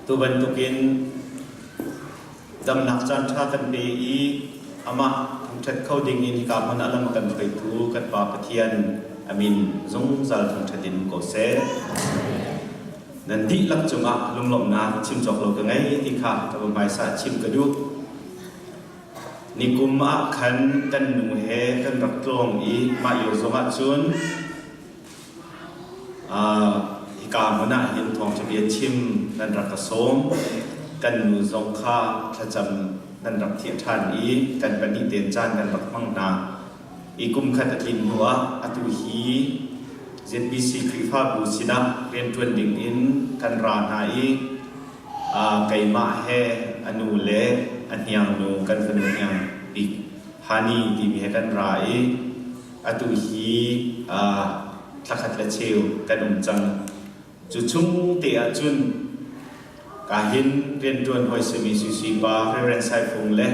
Tu bantukin damnak caan ṭha kan pe i amah thangṭhat kho ding in hika hmun ah lam a kan hruaitu kan Pa Pathian a min zungzal thangṭhat in um ko seh. Nan dihlak cungah lunglawmhnak chim cawk lo ka ngei ti kha ka va hmaisa chim ka duh. Nikum ah khan kan nu he kan rak tlawng i mah lio zongah cun Hika hmun ah hin thawngṭha bia chim nan rak ka sawm. Kan nu zong kha thlacam nan rak thiah ṭhan i kan pahnih tein caan kan rak hmang hna. I kum khat a tlin hnuah atu hi ZBC Khrihfabu sinah rianṭuan dingin kan ra hna i keimah he a nu le a hniangnu kan fanu hniang bik Hani timi he kan ra i Atu hi thlakhat le cheu kan um cang. Cu chung te ah cun kahin rianṭuan hawi simi Suisui pa Reverend Sai Fung le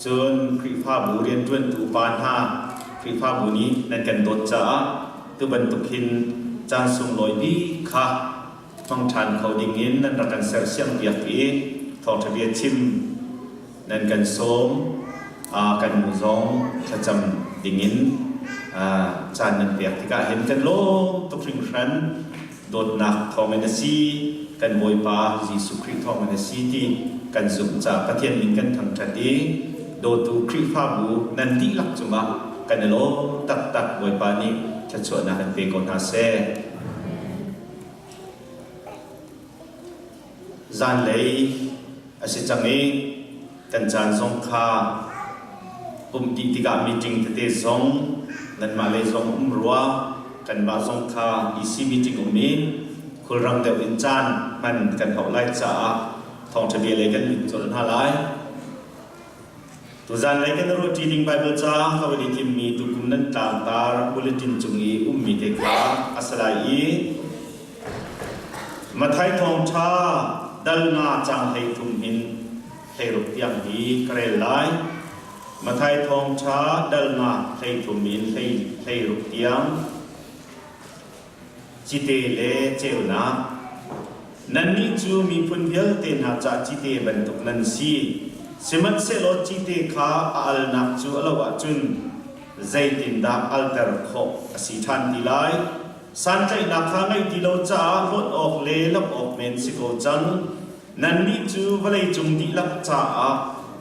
cun Khrihfabu rianṭuantu pa hna Khrihfabu nih nan kan dawt caah tu bantuk hin caan sunglawi bik kha hmang ṭhan kho ding in nan rak kan sersiam piak i thawngṭha bia chim nan kan sawm kan nu zong thlacam dingin caan nan pek tikah hin kan lawm tuk hringhran. Dawtnak thawngin a si, kan Bawipa Jesuh Khrih thawngin a si ti kan zumh caah Pathian min kan thangṭhat i dawtu Khrihfabu nan dihlak cungah kan i lawm taktak. Bawipa nih thluachuahnak in pe ko hna seh. Zanlei a si cang i kan caan zong kha pumh dih tikah meeting tete zong nanmah lei zong um rua, kanmah zong kha EC meeting um i khulrang deuh in caan hman kan hauh lai caah thawngṭha bia lei kan lut colh hna lai. Tuzan lei kan ruahṭi ding Baibal ca ka van i thimmi tukum nan tlangtar bulletin cung i ummi te kha a si lai i Matthai thawngṭha dal nga caang 13 hin 16 tiang hi ka rel lai. Matthai thawngṭha dal nga 13 in 16 tiang. Cite le ceunak. Nannih cu miphun vialte hna ca cite bantuk nan si. Sihmanhsehlaw cite kha a alnak cu a lo ahcun zeitindah alter khawh a si ṭhan ti lai? Santlaihnak kha ngeih ti lo caah hlawt awk le lamh awk men si ko cang. Nannih cu vawleicung dihlak caah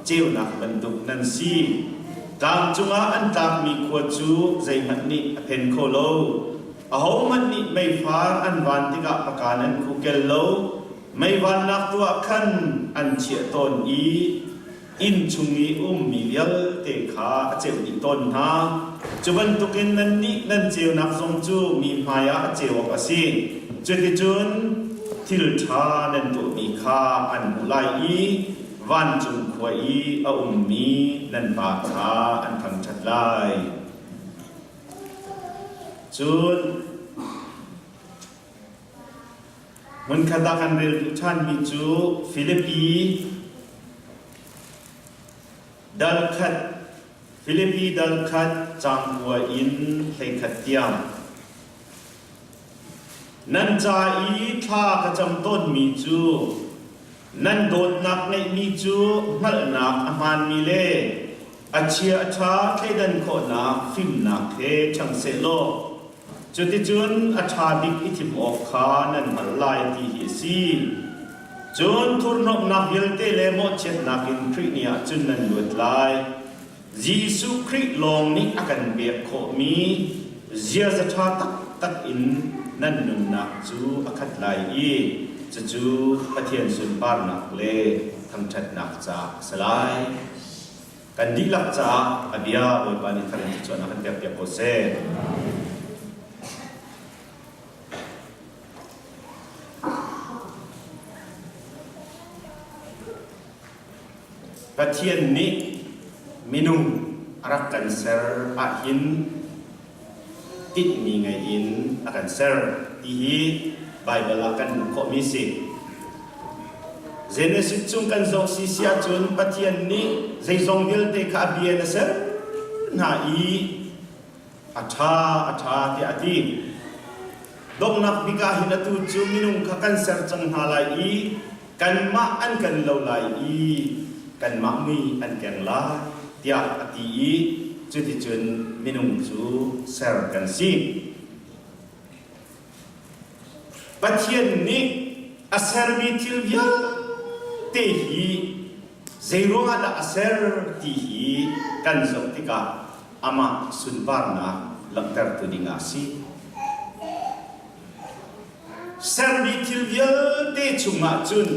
ceunak bantuk nan si. Tlang cungah an tlakmi khua cu zeihmanh nih a phen kho lo. Ahohmanh nih meifar an van tikah pakan an khuh kel lo. Mei vannak tu ah khan an chiah tawn i inn chung i ummi vialte kha a ceuh dih tawn hna. Cu bantukin nannih nan ceunak zong cu mi hmaiah a ceu awk a si. Cuticun thil ṭha nan tuahmi kha an hmuh lai i vancung khua i a ummi nan Pa kha an thangṭhat lai. Cun Hmunkhat ah kan rel duh ṭhanmi cu Filipi dal khat Filipi dal khat caang kua in 11 tiang. Nan ca i thla ka cam tawnmi cu nan dawtnak ngeihmi cu hngalhnak a hmaanmi le a chia a ṭha thleidan khawhnak fimnak he ṭhang seh law Cuticun a ṭha bik i thim awk kha nan hngalh lai ti hi a si. Cun thurhnawmhnak vialte le mawhchiatnak in Khrih ni ah cun nan luat lai. Jesuh Khrih lawng nih a kan pek khawhmi ziaza ṭha taktak in nan nunnak cu a khat lai i cucu Pathian sunparnak le thangṭhatnak caah a si lai. Kan dihlak caah a bia Bawipa nih thar in thluachuahnak kan pekpiak ko seh. Pathian nih minung a rak kan ser ahhin tinhmi ngei in a kan ser ti hi Baibal ah kan hmuh khawhmi si. Genesis chung kan zoh si si ahcun Pathian nih zeizong vialte kha a bia in a ser hna i a ṭha a ṭha tiah a ti. Donghnak bik ah hin atu cu minung kha kan ser cang hna lai i. Kanmah an kan lo lai i kanmah mui an keng lai tiah a ti i cuticun minung cu ser kan si. Pathian nih a sermi thil vialte hi zeiruangah dah a ser ti hi kan zoh tikah amah sunparnak langhtertu dingah a si. Sermi thil vialte chungah cun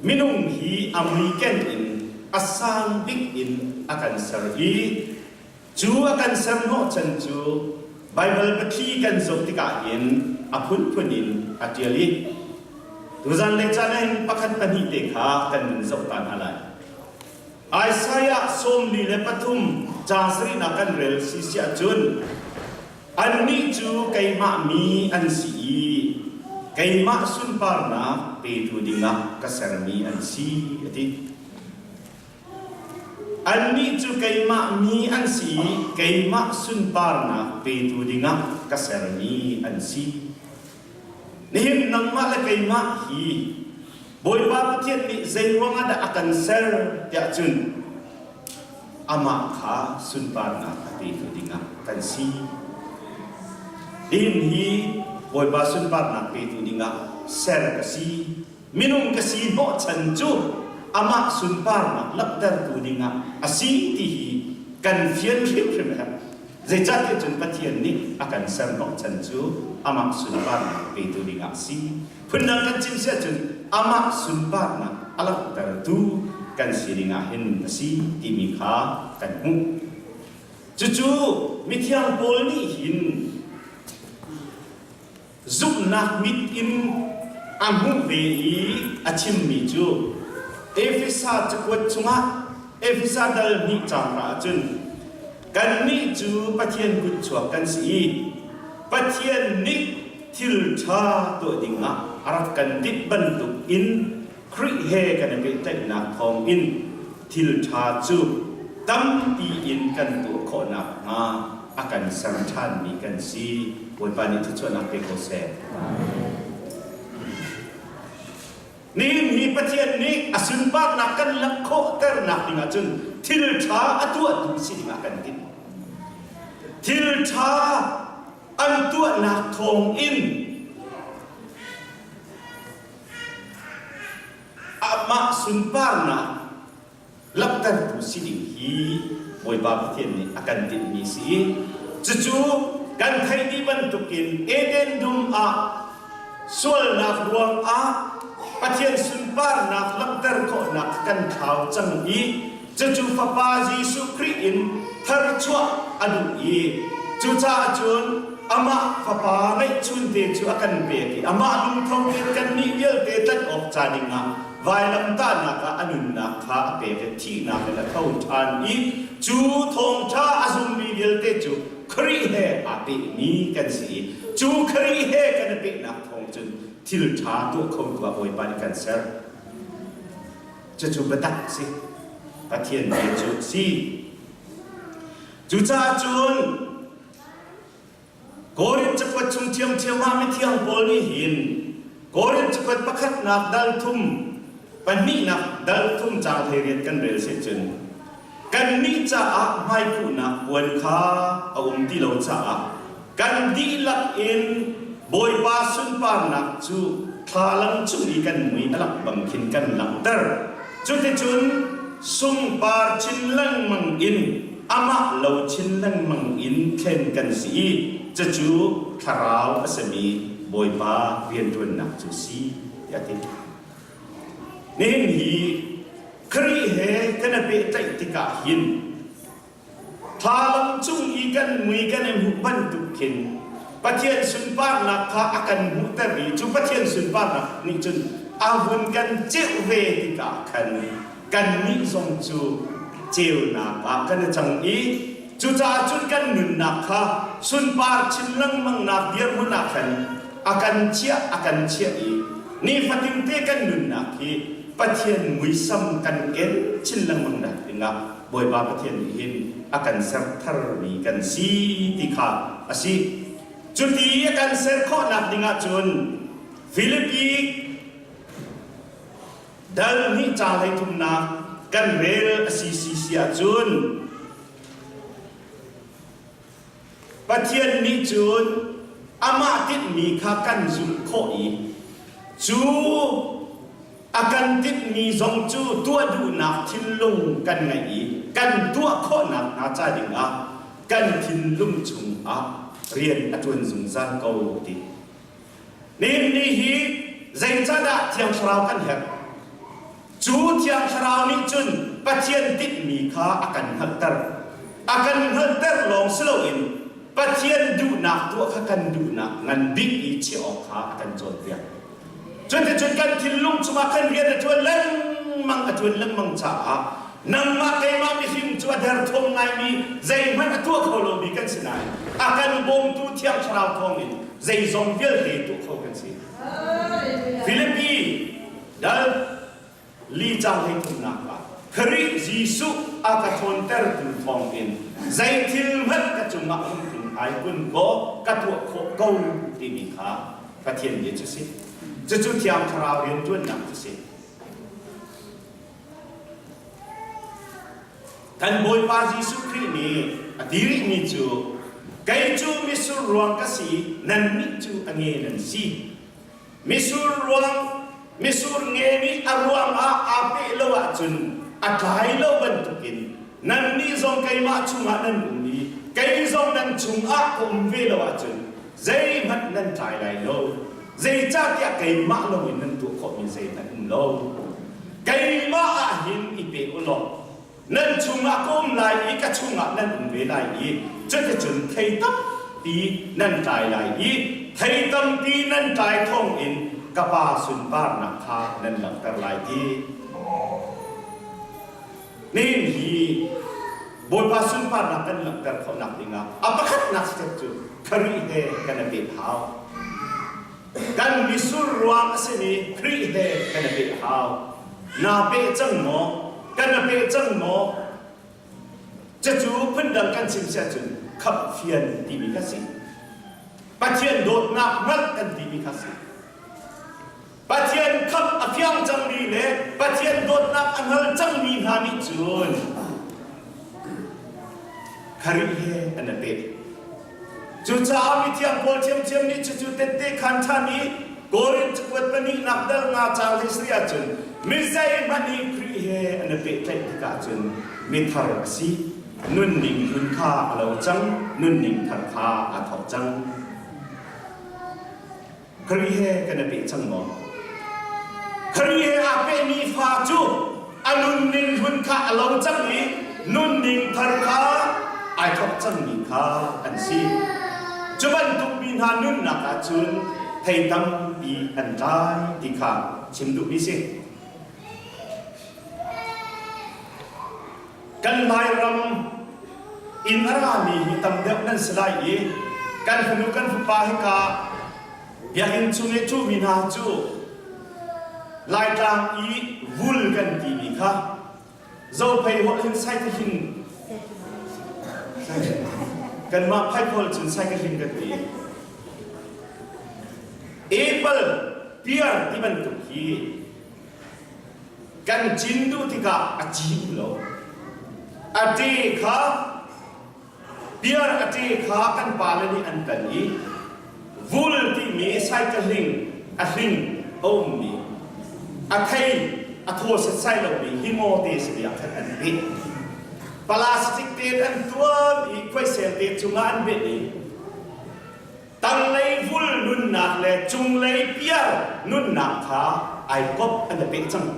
minung hi a muiken in a sang bik in a kan ser i Cu a kan ser hnawhchan cu Baibal biathli kan zoh tikah hin a phunphun in a ṭial i tuzan le caan ah hin pakhat pahnih te kha kan nun zoh ta hna lai. Isaiah 43 caang sarihnak kan rel si siah cun annih cu keimah mi an si i keimah sunparnak petu dingah ka sermi an si a ti. Annih cu keimah mi an si i keimah sunparnak petu dingah ka sermi an si. Nihin nangmah le keimah hi Bawipa Pathian nih zeiruangah dah a kan ser tiah cun amah kha sunparnak a petu dingah kan si. Nihin hi Bawipa sunparnak petu dingah ser ka si. Minung ka si hnawhchan cu amah sunparnak langhtertu dingah a si ti hi kan fian hrimhrim a herh. Zeicahtiah cun Pathian nih a kan ser hnawhchan cu amah sunparnak petu dingah a si. Phundang kan chim si ahcun amah sunparnak a langhtertu kan si dingah hin a si timi kha kan hmuh. Cucu mithiang Paul nih hin Zumhnak mit in a hmuh ve i a chimmi cu Efesa cakuat chungah Efesa dal hnih caang hra ahcun kannih cu Pathian kutchuak kan si i Pathian nih thil ṭha tuah dingah a rak kan tinh bantuk in Khrih he kan i pehtlaihnak thawngin thil ṭha cu tampi in kan tuah khawh nakhnga a kan ser ṭhanmi kan si. Bawipa nih thluachuahnak pe ko seh. Nihin hi Pathian nih a sunparnak kan langh khawhternak dingah cun thil ṭha a tuahtu si dingah kan timh. Thil ṭha an tuahnak thawngin Amah sunparnak langhtertu si ding hi Bawipa Pathian nih a kan tinhmi si. Cucu kan theih dih bantukin Eden dum ah sualnak ruangah Pathian sunparnak langhter khawhnak kan thlau cang i cucu Fapa Jesuh Khrih in tharchuah a duh i cucaah cun amah Fapa ngeihchunte cu a kan pek i amah lungtho in kannih vialte tlanh awk ca dingah vailamtahnak ah a nunnak kha a pek i thihnak in a tho ṭhan i cu thawngṭha a zummi vialte cu Khrih he aa pehmi kan si i cu Khrih he kan i pehnak thawng cun thil ṭha tuah kho tu ah Bawipa nih kan ser. Cucu biatak a si. Pathian bia cu a si. Cucaah cun Korin cakuat chung ṭhiamṭhiam ah mithiang Paul nih hin Korin cakuat pakhatnak dal thum pahnihnak dal thum caang 18 kan rel si cun kannih caah hmaikhuhnak puan kha a um ti lo caah kan dihlak in Bawipa sunparnak cu thlalang cung i kan mui a langh bang khin kan langhter. Cuticun sungpar chin lengmang in amah lo chin lengmang in thlen kan si i cucu thlarau a simi Bawipa rianṭuannak cu si tiah a ti. Nihin hi Khrih he kan i pehtlaih tikah hin Thlalang cung i kan mui kan i hmuh bantuk khin Pathian sunparnak kha a kan hmuhter i cu Pathian sunparnak nih cun a vun kan ceuh ve tikah khan kannih zong cu ceunak ah kan i cang i cucaah cun kan nunnak kha sunpar chin lengmangnak dirhmun ah khan a kan chiah a kan chiah i nifatin te kan nunnak hi Pathian muisam kan ken chin lengmang nak dingah Bawipa Pathian nih hin a kan ser tharmi kan si ti kha a si. Cuti a kan ser khawhnak dingah cun Filipi Dal hnih ca hleithumnak kan rel a si si si ahcun Pathian nih cun amah tinhmi kha kan zulh khawh i cu a kan tinhmi zong cu tuah duhnak thinlung kan ngeih i kan tuah khawhnak hnga ca dingah kan thinlung chungah rian a ṭuan zungzal ko ti. Nihin ni hi zeicahdah Thiang Thlarau kan herh? Cu Thiang Thlarau nih cun Pathian tinhmi kha a kan hngalhter. A kan hngalhter lawng si loin Pathian duhnak tuah kha kan duhnak ngan bik i chiah awk kha a kan cawnpiak. Cuticun kan thinlung chungah khan rian a ṭuan lengmang a ṭuan lengmang caah nangmah keimah mihring cu a derthawm ngaimi zeihmanh a tuah kho lomi kan si nain a kan bawmtu Thiang Thlarau thawngin zeizong vialte tuah kho kan si. Filipi dal li cang hei thumnak ah Khrih Jesuh a ka ṭhawntertu thawngin zei thil hmanh ka cungah um tlung ai kun kaw ka tuah khawh ko timi kha Pathian bia cu si. Cucu Thiang Thlarau rianṭuannak cu si. Kan Bawipa Jesuh Khrih nih a ti rihmi cu kei cu mitsur ruang ka si nannih cu a nge nan si. Mitsur ruang mitsur nge nih a ruang ah aa peh lo ahcun a tlai lo bantukin nannih zong keimah chungah nan um i kei zong nan chungah ka um ve lo ahcun zeihmanh nan tlai lai lo. Zeicahtiah keimah loin nan tuah khawhmi zeihmanh um lo. Keimah ah hin i pe u law nan chungah ka um lai i ka chungah nan um ve lai i cuticun thei tampi nan tlai lai i thei tampi nan tlai thawngin ka Pa sunparnak kha nan langhter lai ti. Nihin hi Bawipa sunparnak kan langhter khawhnak dingah a pakhatnak step cu Khrih he kan i peh hau. Kan misur ruang a simi Khrih he kan i peh hau. Naa peh cang maw? Kan i peh cang maw? Cucu phundang kan chim si ahcun khamhfian timi kha si. Pathian dawtnak hngalh kan timi kha si. Pathian khamh a fiang cangmi le Pathian dawtnak a hngal cangmi hna nih cun Khrih he an i peh. Cucaah mithiang Paul ṭhiamṭhiam nih cucu tette khaan ṭhan i Korin cakuat pahnihnak dal nga caang hlei sarih ahcun mi zeihmanh nih Khrih he an i pehtlaih tikah cun mithar a si. Nunning hlun kha a lo cang, nunning thar kha aa thawk cang. Khrih he kan i peh cang maw? Khrih he aa pehmi fa cu a nunning hlun kha a lo cang i nunning thar kha ai thawk cangmi kha an si. Cu bantuk mi hna nunnak ah cun thei tampi an tlai ti kha chim duhmi si. Kan Lairam in a rami hi tam deuh nan si lai i kan fanu kan fapa hika biakinn chung i ṭhumi hna cu Laitlang i vul kan timi kha Zophei holh hin saikahin kanmah phaikhawl cun saikahin kan ti. Apple, pear ti bantuk hi Kan cin duh tikah a cin lo. A ṭe kha biar a ṭe kha kan pale nih an tan i vul timi saikahling a hling a ummi a thei a thaw setsai lomi himaw te si ah khan an beh. Plastic te an tuam i khuaisel te cungah an beh i Tanglei vul nunnak le cunglei piar nunnak kha ai kop an i peh cang.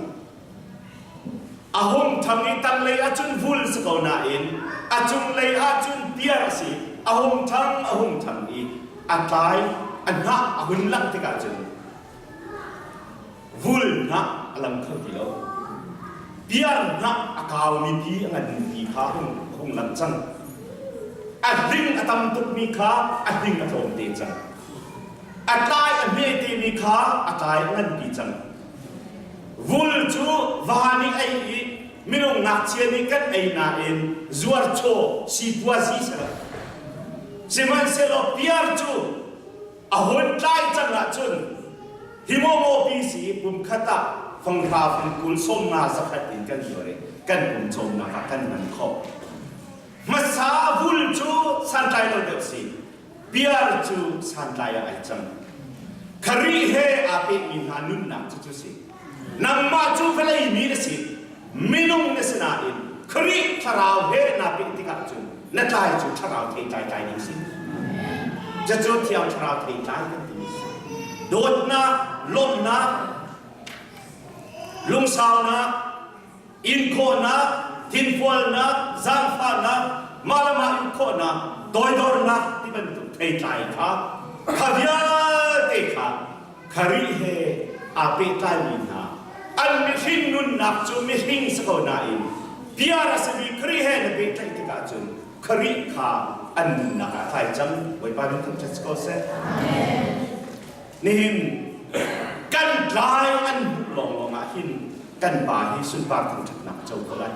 A hung ṭhang i tanglei ahcun vul si ko nain a cunglei ahcun piar a si. A hung ṭhang a hung ṭhang i a tlai a hnah a hun langh tikah cun Vul hnah a lang kho ti lo. Piar hnah a kaumi pi a nganpi kha hung hung lang cang. A hling a tam tukmi kha a hling a tlawm te cang. A tlai a hme temi kha a tlai a nganpi cang. Vul cu va nih ei i minung ngakchia nih kan ei nain zuar chaw sipuazi si lo. Sihmanhsehlaw piar cu a hun tlai cang ahcun hi mawmawpi si pumkhat ah Fanghra fangkul 50 100 in kan zuar i kan pum cawmnak ah kan hman khawh. Hmasa vul cu santlai lo deuh si. Biar cu santlai ah ai cang. Kharih he aa pehmi hna nunnak cu cu si. Nangmah cu vawlei mi na si. Minung na si nain Khrih thlarau he naa peh tikah cun na tlai cu thlarau theitlai tlai ding si. Cucu thiang thlarau theitlai kan timi si. Dawtnak, lawmhnak, lungsaunak, inkhawhnak, thinfualnak, zaangfahnak, mah le mah inkhawhnak, toidornak ti bantuk theitlai kha kha vialte kha Kharih he aa pehtlaimi hna an mihring nunnak cu mihring si ko nain biar a simi Khrih he na pehtlaih tikah cun Khrih kha an nunnak ah tlai cang. Bawipa min thangṭhat si ko seh. Nihin kan tlai an hmuh lawnglawng ah hin kan pa hi sunpar thangṭhatnak co ko lai.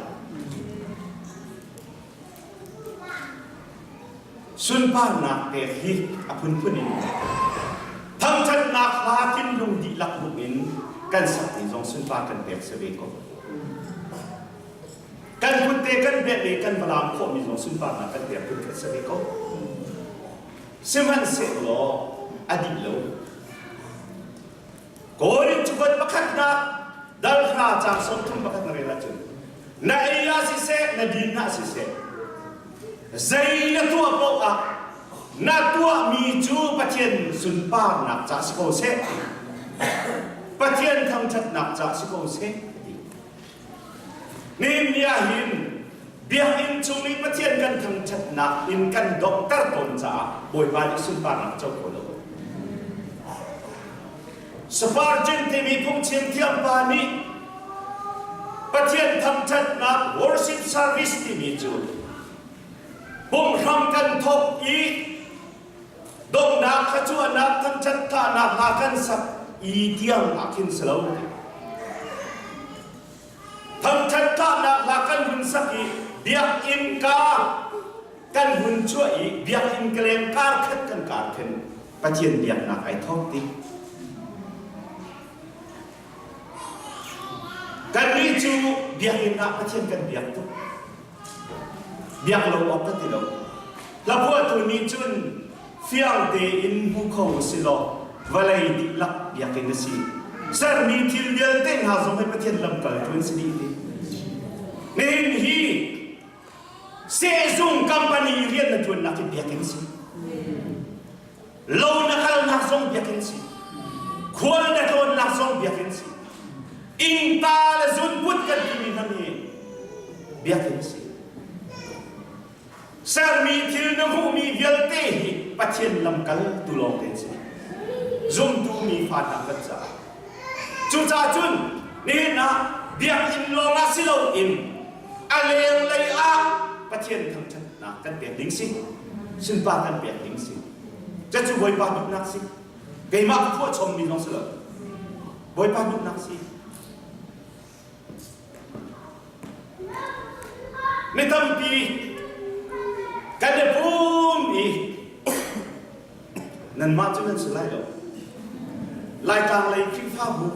Sunparnak pek hi a phunphun in thangṭhatnak hla thinlung dihlak buk in kan sakmi zong sunpar kan pek si ve ko. Kan kut te kan bet i kan va laam khawhmi zong sunparnak kan pek phun khat si ve ko. Sihmanhsehlaw a dih lo. Korin cakuat pakhatnak dal hra caang 31 na rel ahcun na ei ah siseh na din ah siseh zei na tuah paoh ah na tuahmi cu Pathian sunparnak ca si ko seh Pathian thangṭhatnak ca si ko seh ti Nihin ni ah hin biakinn chung i Pathian kan thangṭhatnak in kan donghter tawn caah Bawipa nih sunparnak co kho lo. Spurgeon timi phungchim thiam pa nih Pathian thangṭhatnak worship service timi cu pumhram kan thawk i donghnak thluachuahnak thangṭhat tlahnak hla kan sak i tiang ah khin si lo. Thangṭhat tlahnak hla kan hun sak i biakinn ka kan hun chuah i biakinn ka leng kar khat kan kar khin Pathian biaknak ai thawk ti. Kannih cu biakinn ah Pathian kan biak tuk. Biak lo awk ka ti lo. Hlaphuahtu nih cun fiang tein hmu kho si law vawlei dihlak biakinn a si. Sermi thil vialte hna zong hi Pathian lamkaltu an si dih ti. Nihin hi sehzung company rian na ṭuannak hi biakinn si. Lo na kalnak zong biakinn si. Khual na tlawnnak zong biakinn si. Innpa le zunput kan timi hmanh hi biakinn si. Sermi thil na hmuhmi vialte hi Pathian lamkal tu lawng te si. Zumtu mi fa hna kan caah. Cucaah cun nihin ah biakinn lawng ah si loin a lenglei ah Pathian thangṭhatnak kan pek ding si. Sunpa kan pek ding si. Cucu Bawipa duhnak si. Keimah ka phuah chommi zong si lo. Bawipa duhnak si. Mi tampi kan i pum i nanmah cu nan si lai lo. Laitlang lei Khrihfabu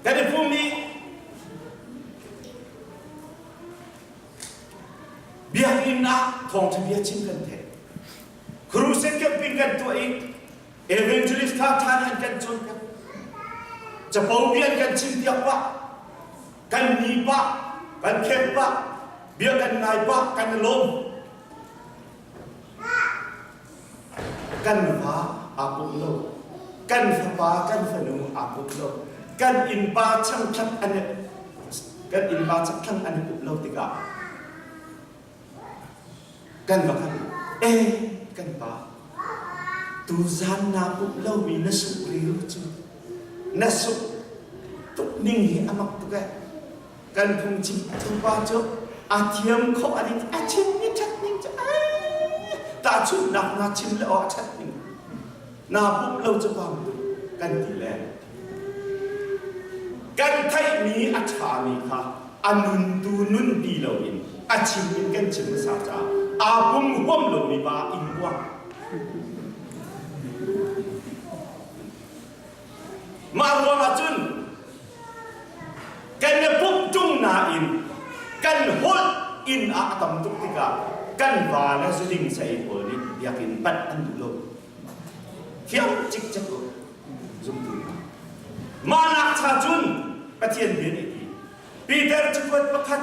kan i pum i biakinn ah thawngṭha bia chim kan theih. Crusade camping kan tuah i Evangelist tha tha nih an kan cawnpiak. Capo bia an kan chimpiak pah. Kan ni pah, kan khek pah, bia kan ngai pah, kan i lawm. Kan va aa pum lo. Kan fapa, kan fanu aa pum lo. Kan innpa changthlang an kan innpa changthlang an i pup lo tikah Kan va kal e kan pa tuzan naa pumh lomi na sungh riru cu na sungh tuk ning hi a mak tuk eh kan phungchim pa cu a thiam khawh a ning a chim ni ṭhat ning cu tahchunhnak na chim le aw a ṭhat ning naa pumh lo cu pam tuk kan ti le kan theihmi a ṭhami kha a nuntu nunpi loin a chim in kan chim hmasa caah aa pum huam lomi pa inn kuang mah ruangah cun. Kan holh inn ah a tam tuk tikah kan va le zuding saei pawl nih biakinn panh an duh lo. Fiang cikcek u zumtu hna. Mah nak cha cun Pathian bia nih ti Peter cakuat pakhat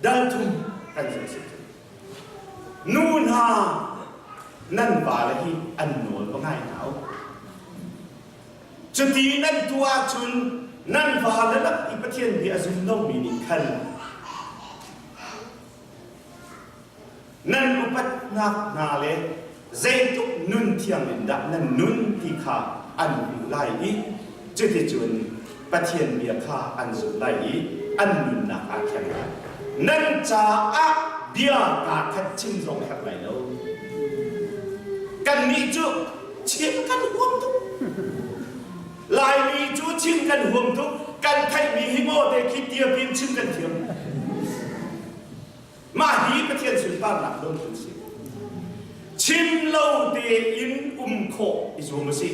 dal thum kan zoh si cun nu hna nan vale hi an nawl va ngai hna u. Cuti nan tuah ahcun nan vale lak i Pathian bia a zum lomi nih khan nan upatnak hna le zeitluk nun thiang in dah nan nun ti kha an hmuh lai i cuticun Pathian bia kha an zumh lai i an nunnak aa thleng lai. Nan caah bia kaa khat chim zong herh lai lo. Kannih cu chim kan huam tuk. Laimi cu chim kan huam tuk. Kan theihmi hi maw te khi tiapin chim kan thiam. Mah hi Pathian sunparnak dawt kan si. Chim lo tein um khawh i zuam a si.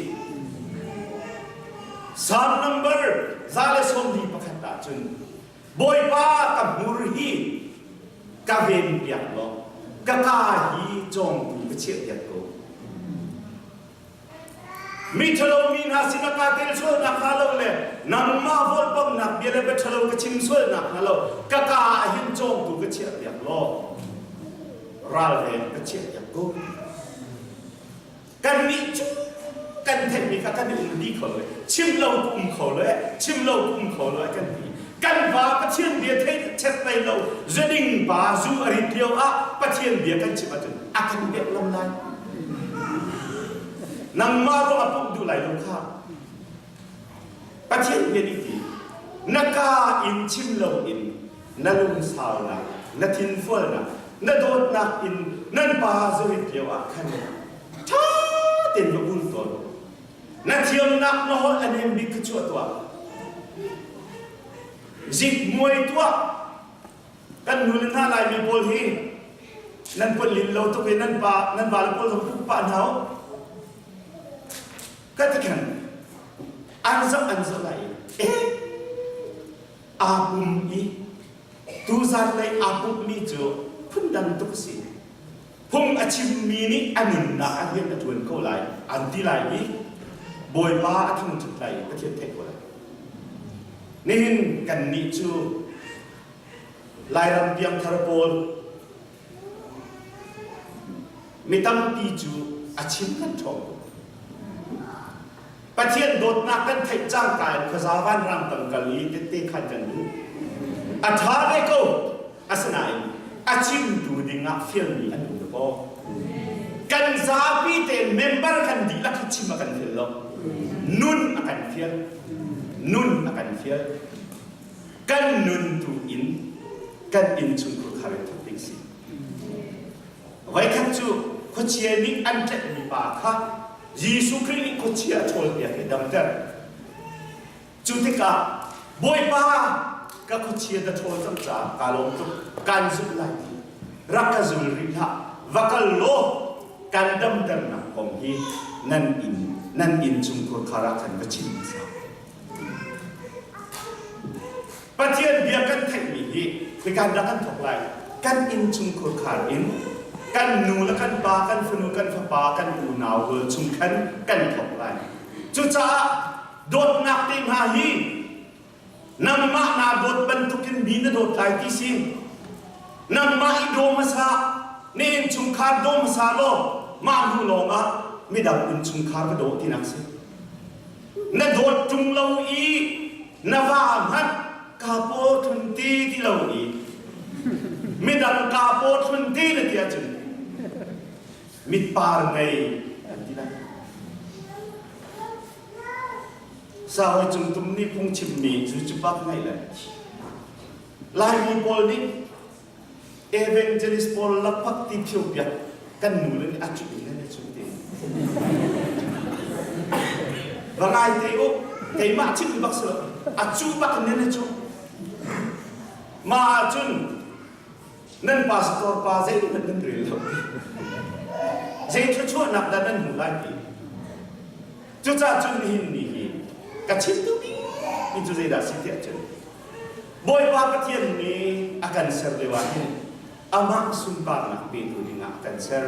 Psalm number 141 ah cun Bawipa ka hmur hi ka ven piak law ka ka hi cawngtu ka chiah piak ko. Mi ṭhalo mi hna sinah kaa tel sual nakhnga lo le nangmah volhpamnak bia le bia ṭhalo ka chim sual nakhnga lo ka kaa ah hin cawngtu ka chiahpiak law ralveng ka chiahpiak ko. Kannih cu kan theihmi kha kan i um dih kho lo chim lo ka um kho lo chim lo ka um kho lo kan ti. Kan va Pathian bia thei chet lai lo zuding pa zu a rit lio ah Pathian bia kan chim ahcun a kan pek lam lai. Nangmah ruang ah pumh duh lai lo kha. Pathian bia nih ti na ka in chim lo in na lungsaunak, na thinfualnak, na dawtnak in nan pa zurit lio ah khan ṭha tein va bul tawn. Na thiamnak na holh a nem bik kha chuah tuah. Zikmuai tuah. Kan nu le hna Laimi pawl hi nan pon lin lo tuk i nan pa nan va le pawl zong puk pah hna u. Ka ti khan an zoh an zoh lai i eh aa pum i tuzan lei aa pummi cu phundang tuk a si. Phung a chimmi nih a nunnak ah rian a ṭuan ko lai an ti lai i Bawipa a thangṭhat lai i Pathian theih ko lai. Nihin kannih cu Lairam piangthar pawl mi tampi cu a chim kan ṭhawng tuk. Pathian dawtnak kan theih cangka in khuaza vanrang tang kal i tette khan kan duh. A ṭha ve ko. Asinain a chimtu dingah fialmi an um kaw. Kan zapi tein member kan dihlak hi chim a kan fial lo. Nun a kan fial. Nun a kan fial. Kan nun tu in kan innchungkhur khar in thawk ding si. Voikhat cu khuachia nih an tlaihmi pa kha Jesuh Khrih nih khuachia a ṭhawlpiak i damter. Cu tikah Bawipa ka khuachia na ṭhawl cang caah kaa lawm tuk, kaan zulh lai ti. Rak ka zul rih hlah, va kal law kan damternak kong hi nan inn nan inn chungkhur khar ah khan va chim hmasa. Pathian bia kan theihmi hi khoika dah kan thawk lai? Kan innchungkhur khar in kan nu le kan pa, kan fanu, kan fapa, kan unau rual chung khan kan thawk lai. Cucaah dawtnak te hna hi nangmah naa dawt bantukin mi na dawt lai ti si. Nangmah i daw hmasa, na innchungkhar daw hmasa law mah hnu lawngah midang innchungkhar va daw tinak si. Na dawt ṭung lo i na va hmanh kaa paw thlun ti ti lo i midang kaa paw thlun ti na ti ahcun mitpar ngei an ti lai. Sahawi cungtum nih phungchimmi cu cu bak ngai le Laimi pawl nih Evangelist pawl lakphak ti phio piak kan nu le nih a cuh in nan cuh te. Va ngai te u, keimah chim bak si lo, a cuh bak in nan cuh. Ma ahcun nan pastor pa zeihmanh nan rel lo. Zei thluachuahnak dah nan hmuh lai ti. Cucaah cun nihin ni hi ka chim duhmi mi cu zeidah si tiah cun. Bawipa Pathian nih a kan ser lio ah hin amah sunparnak petu dingah a kan ser.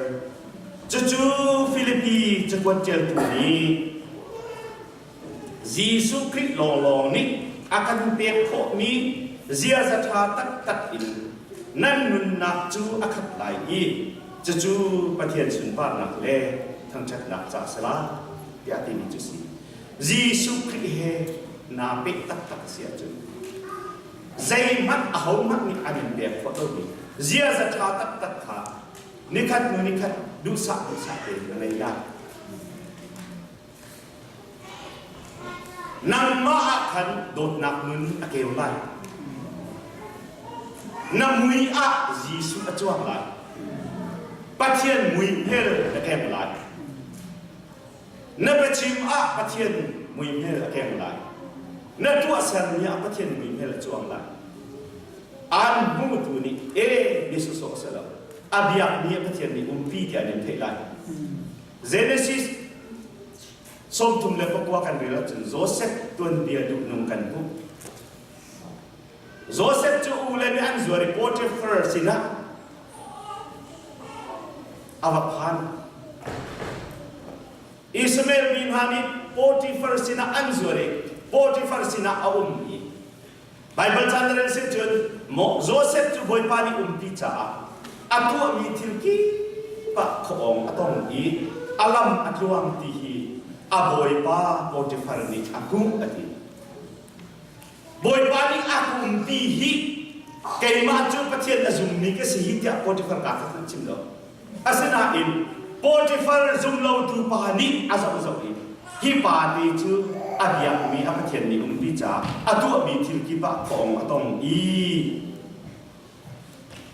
Cucu Filipi cakuat ṭialtu nih Jesuh Khrih lawnglawng nih a kan pek khawhmi ziaza ṭha taktak in nan nunnak cu a khat lai i cucu Pathian sunparnak le thangṭhatnak ca a si lai tiah a timi cu a si. Jesuh Khrih he naa peh taktak a si ahcun zeihmanh ahohmanh nih an in pek khawh lomi ziaza ṭha taktak kha nikhat hnu nikhat duhsah duhsah tein na ngei lai. Nangmah ah khan dawtnak nun a keu lai. Na mui ah Jesuh a cuang lai. Pathian mui hmel na keng lai. Na biachim ah Pathian mui hmel a keng lai. Na tuahsermi ah Pathian mui hmel a cuang lai. An hmutu nih e bia sawsawh a si lo. A biakmi ah Pathian nih umpi tiah an in theih lai. Genesis 39 kan rel ahcun Joseph tuanbia duhnung kan hmuh. Joseph cu u le nih an zuar i Potiphar sinah a va phan. Ishmael mi hna nih Potiphar sinah an zuar i Potiphar sinah a um i Baibal ca na rel si cun Joseph cu Bawipa nih umpi caah a tuahmi thil kip ah khuaawng a tong i a lam a tluang ti hi a bawipa Potiphar nih a hmuh a ti. Bawipa nih a ka umpi hi keimah cu Pathian a zummi ka si hi tiah Potiphar ka kha chim lo. Asinain Potifar zumlotu pa nih a zohzoh i hi pa te cu a biakmi a Pathian nih umpi caah a tuahmi thil kip ah khuaawng a tong i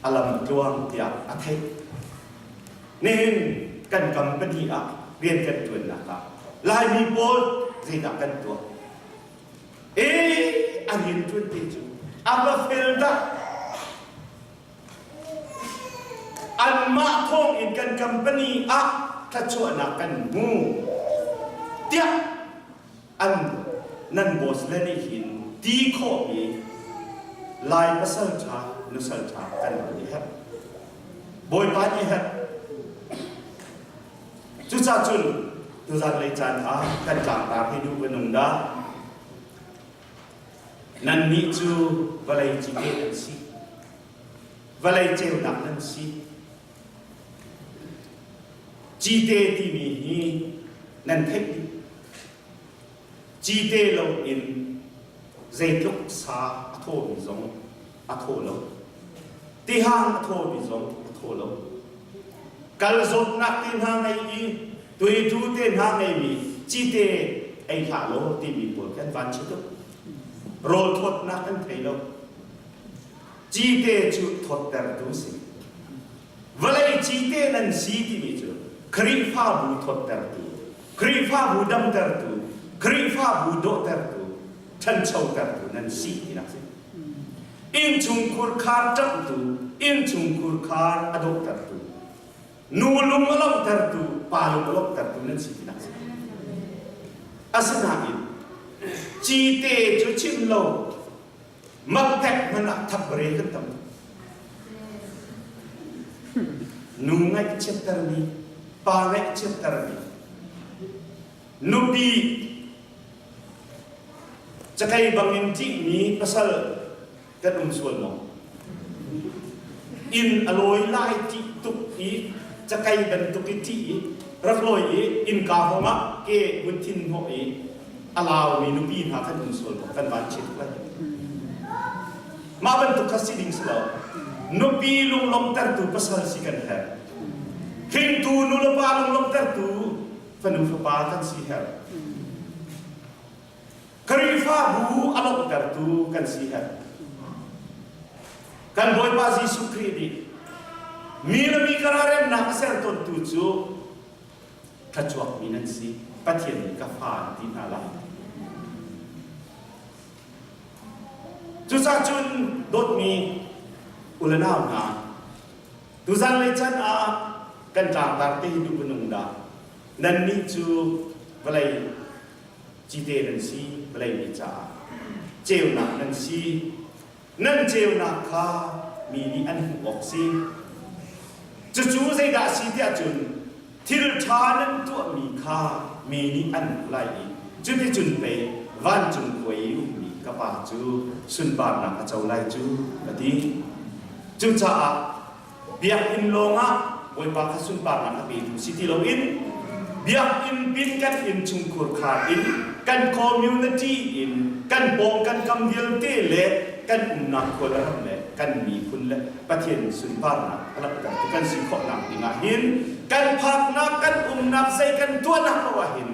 a lam tluang tiah a theih. Nihin kan company ah rian kan ṭuannak ah Laimi pawl zeidah kan tuah? Ee, a rian ṭuan te cu a va fel dah! Anmah thawngin kan company ah thluachuahnak kan hmu tiah an nan boss le nih hin ti khawhmi Lai pasal ṭha nusal ṭha kan nih herh. Bawipa nih herh. Cucaah cun tuzan lei caan ah kan tlangtar hi duh va nung dah. Nannih cu vawlei cite nan si. Vawlei ceunak nan si. Cite timi hi nan theih dih. Cite loin zeitluk sa a thawmi zong a thaw lo. Tihang a thawmi zong a thaw lo. Kal zawtnak te hna ngei i tuitu te hna ngeimi cite ei hlah law timi pawl kan van chi tuk. Rawl thawtnak kan thei lo. Cite cu thawttertu si. Vawlei cite nan si timi cu Khrihfabu thawttertu, Khrihfabu damtertu, Khrihfabu dawhtertu, ṭhanchotertu nan si tinak si. Innchungkhur khar ṭamhtu, innchungkhur khar a dawhtertu, nu lung a lawmhtertu, pa lung a lawmhtertu nan si tinak si. Asinain cite cu chim lo maktek hmanh ah thakbare kan tam. Nu ngaihchiattermi, pa ngaihchiattermi, nupi Cakei bangin ṭihmi pasal kan um sual maw? Inn a lawi lai ṭih tuk i cakei bantuk i ṭih i rak lawi i innka hawng ah ke vun thin hnawh i a laumi nupi hna kan um sual maw? Kan van chim lai. Mah bantuk kha si ding si lo. Nupi lunglawmhtertu pasal si kan herh. Hringtu nulepa lunglawmhtertu fanu fapa kan si herh. Khrihfabu a lawmhtertu kan si herh. Kan Bawipa Jesuh Khrih nih mi le mi karah remnak a ser tawntu cu thluachuakmi nan si. Pathian nih ka fa an ti hna lai. Cucaah cun dawtmi u le nau hna, tuzan lei can ah kan tlangtar te hi duh va nung dah. Nannih cu vawlei cite nan si, vawlei mi caah ceunak nan si. Nan ceunak kha mi nih an hmuh awk si. Cucu zeidah a si tiah cun thil ṭha nan tuahmi kha mi nih an hmuh lai i cuticun pei vancung khua i ummi ka Pa cu sunparnak a co lai cu, a ti. Cucaah biakinn lawngah Bawipa kha sunparnak a petu si ti loin biakinn pin kan innchungkhur khar in kan community in kan pawng kan kam vialte le kan umnak khua le ram le kan miphun le Pathian sunparnak a langhtertu kan si khawhnak dingah hin kan phaknak kan umnak zei kan tuahnak paoh ah hin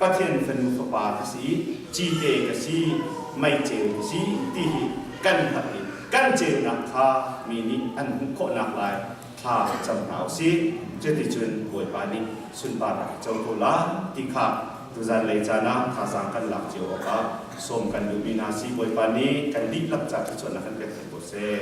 Pathian fanu fapa ka si, cite ka si, meiceu ka si ti hi kan hngalh i kan ceunak kha mi nih an hmuh khawhnak lai thla cam hna u sih. Cuticun Bawipa nih sunparnak a co ko lai ti kha tuzan lei caan ah thazaang kan lak cio awkah sawm kan duhmi hna si. Bawipa nih kan dihlak ca thluachuahnak kan pek ko seh.